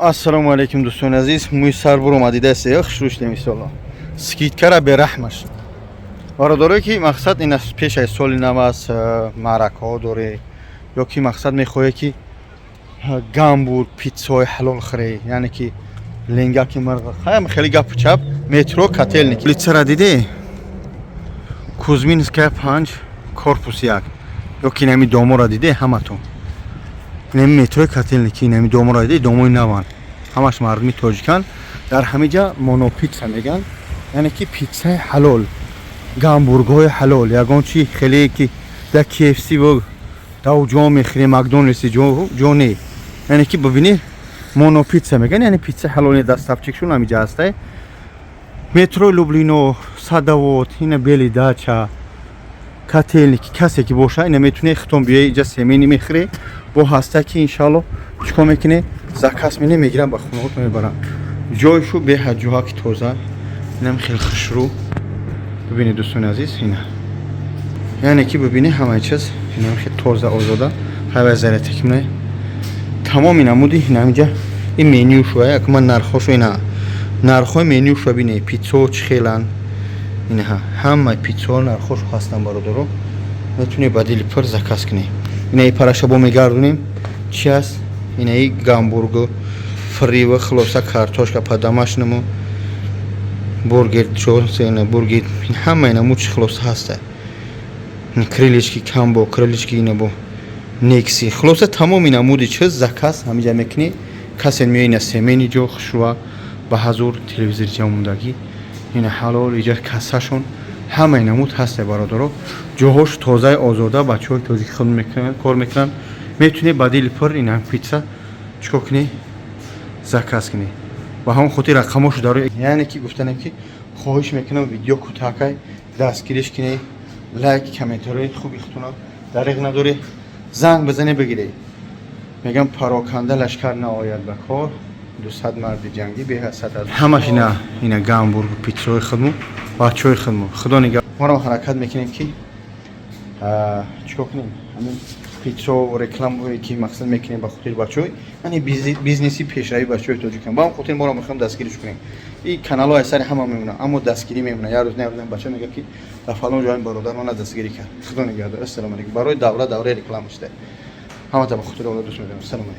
Ассалому алайкум, дӯстони азиз. Мӯи сар буромадидаст, хушрӯ шудем иншоалло. Скидка ра бераҳмаш, бародарое ки мақсад ин аст, пеш аз соли нав аст, маъракаҳо доре ё ки мақсад мехоҳе, ки гамбург, питсаҳои ҳалол хӯре, яъне ки ленгаки марға, хаям хеле гапу чап. Метро Котельники лицара диде, Кузьминская 5, корпус 1, ё ки инами домора диде ҳаматон. Инами метрои Котельники, инами домора диде, домои наванд, ҳамаш мардуми тоҷикан. Дар ҳамиҷа монопитса меган, яъне ки питсаи ҳалол, гамбургҳои ҳалол, ягон чи хеле ки дар KFC ва дав ҷо мехӯрем, Макдональдси ҷо не. Яъне ки бибинӣ, монопитса меган, яъне питса ҳалоли. Доставщик шун ҳамиҷа ҳастай. Метро Люблино, Садовод, ина Белый Дача, Котельники, касе ки боша, ина метуне хитон биёи, иҷа семейный мехӯре. Бо ҳаста ки иншалло чикор мекуне, заказ мене, мегирам, ба хонаҳото мебарам. Ҷойшу беҳад ҷоҳаки тоза, инам хеле хушрӯ. Бибинед, дӯстони азиз, ина, яъне ки бибинед, ҳамаи чиз инам хеле тоза, озода. Хайвай заратекмне тамоми намуди инамиҷа. Ин менюшо як ман нархошо, ина нархҳои менюшо бинед, питсао чӣ хеланд. Инаҳа ҳамаи питсао нархошо ҳастанд, бародаро, метавонед ба дили пур заказ кунед. Инаи параша бо мегардонем, чи аст? Инаи гамбургу, фрива, хулоса, картошка по-домашнему, бургер, ина бургер, ҳамаи намуд чи хулоса ҳаста. Крылечки камбо, крылечки, ина бо некси, хулоса, тамоми намуди чиз заказ ҳамиҷа мекунӣ. Касе меои, ина семейный ҷо хушрӯа, ба ҳазур телевизор ҷамондагӣ, ина ҳалол, иҷа кассашон, ҳамаи намуд ҳаста, бародаро. Ҷоҳош тозаи озода, бачаҳои тоҷики худ кор мекунанд. Метавонед ба дили пур ина питса чикор кунӣ, заказ кунӣ. Ба ҳамон хотир рақамошо дар, яъне ки гуфтанем, ки хоҳиш мекунам, видео кӯтаҳакай дастгириш кунӣ, лайк, комментариҳои хуби худтона дариқ надорӣ, занг бизанӣ, бигирӣ. Мегам, пароканда лашкар наояд ба кор, 200 марди ҷангӣ беҳасад аз ҳамаш. Ина гамбург, питсои худму, бачаҳои худму. Худо нигаҳ. Моро ҳаракат мекунем, ки чикор кунем, ҳамин питсо рекламое ки мақсад мекунем ба хотири бачаҳои, яъне бизнеси пешравӣ бачаҳои тоҷикан. Ба ҳам хотир моро мехоҳем дастгириш кунем. И каналҳо аз сари ҳама мемонад, аммо дастгирӣ мемонад. Як рӯз на як рӯз бача мегӯяд, ки дар фалон ҷои бародар мана дастгирӣ кард. Худо нигаҳдор. Ассалому алайкум. Барои давра давраи реклама шуда. Ҳамата ба хотири Аллоҳ дӯст медорам. Ассалому алайкум.